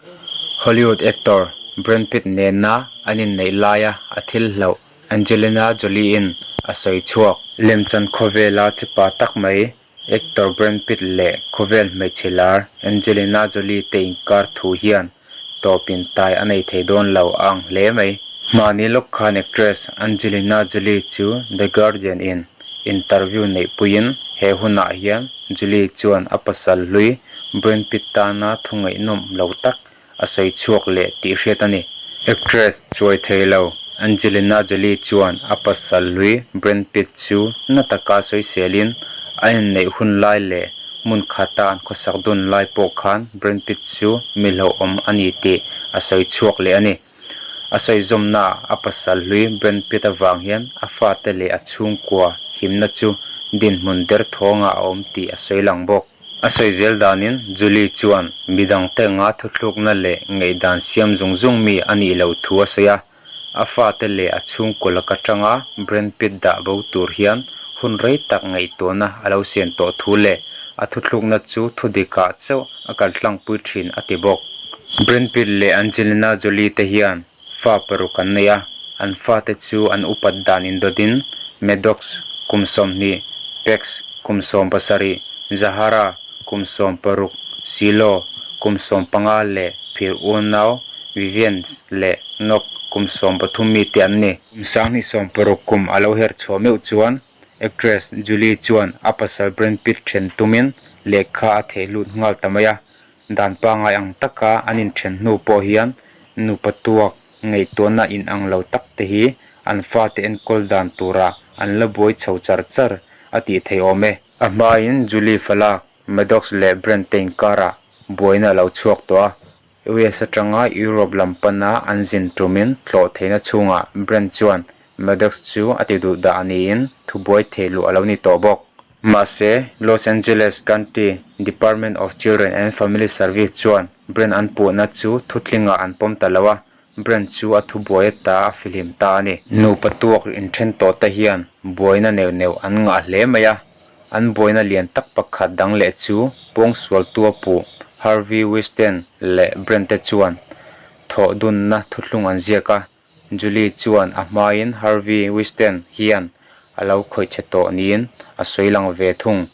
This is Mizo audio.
Hollywood actor Brad Pitt nena an inneih laia a thil hlauh Angelina Jolie-in a sawi chhuak. Lemchan khawvela chepa tak mai actor Brad Pitt leh khawvel hmeichhe lar Angelina Jolie te inkar thu hian tawpin tai a nei thei dawn lo a ang hle mai. Hmani lawk khan actress Angelina Jolie chu The Guardian in interview neihpuiin he hunah hian Jolie chuan a pasal hlui Brad Pitt tana thu ngaihnawm lo tak a sawi chhuak leh tih hriat a ni. Actress chuai thei lo Angelina Jolie chuan a pasal hlui Brad Pitt chu na taka sawiselin a inneih hun lai leh hmun khata an khawsak dun lai pawh khan Brad Pitt chu mi hlauhawm a ni tih a sawi chhuak leh a ni. A sawi zawmnaah a pasal hlui Brad Pitt avang hian a fate leh a chhungkua himna chu dinhmun derthawngah a awm tih a sawi lang bawk. A sawi zel danin Julie chuan midangte anga thuthlukna leh ngaihdan siam zung zung mi a nih loh thu a sawi a, a fate leh a chhungkaw laka tanga Brad Pitt dah bo tur hian hun rei tak ngaihtuahna a lo siam tawh thu leh a thuthlukna chu thudikah chauh a kaltlangpui thin a ti bawk. Brad Pitt leh Angelina Jolie te hian fa paruk an nei a, an fate chu an upat dan indawtin Maddox kum 20, Pax kum 17, Zahara kum 16, Shiloh kum 15 leh phir unau Vivienne leh Nok kum 13 mi te an ni. Kum 2060 kum a lo her chhuah meuh chuan actress Julie chuan a pasal Brad Pitt then tumin lehkha a theh lut nghal ta mai a, dan pangngai ang taka an inthen hnu pawh hian nupa tuak ngaihtuahna inang lo tak te hi an fate enkawl dan turah an la buai chho char char a tih theih awm e. A hmain Julie Falak, Maddox leh Brent te inkarah buaina a lo chhuak tawh a, US atanga Europe lam pana an zin tumin tlawh theihna chhungah Brent chuan Maddox chu a ti duh dah niin thubuai theih luh a lo ni tawh bawk. Mahse, Los Angeles County Department of Children and Family Service chuan Brent an puhna chu thutlingah an pawm ta lo a, Brent chu a thubuai ata a fihlim ta a ni. Nupa tuak inthen tawh te hian buaina neuh neuh an ngah hle mai a, an buaina lian tak pakhat dang leh chu pawngsualtua puh Harvey Weinstein leh Brent te chuan thawh dunna thuthlung an ziak a, Julie chuan a hmain Harvey Weinstein hian a lo khawih che tawh niin a sawi lang ve thung.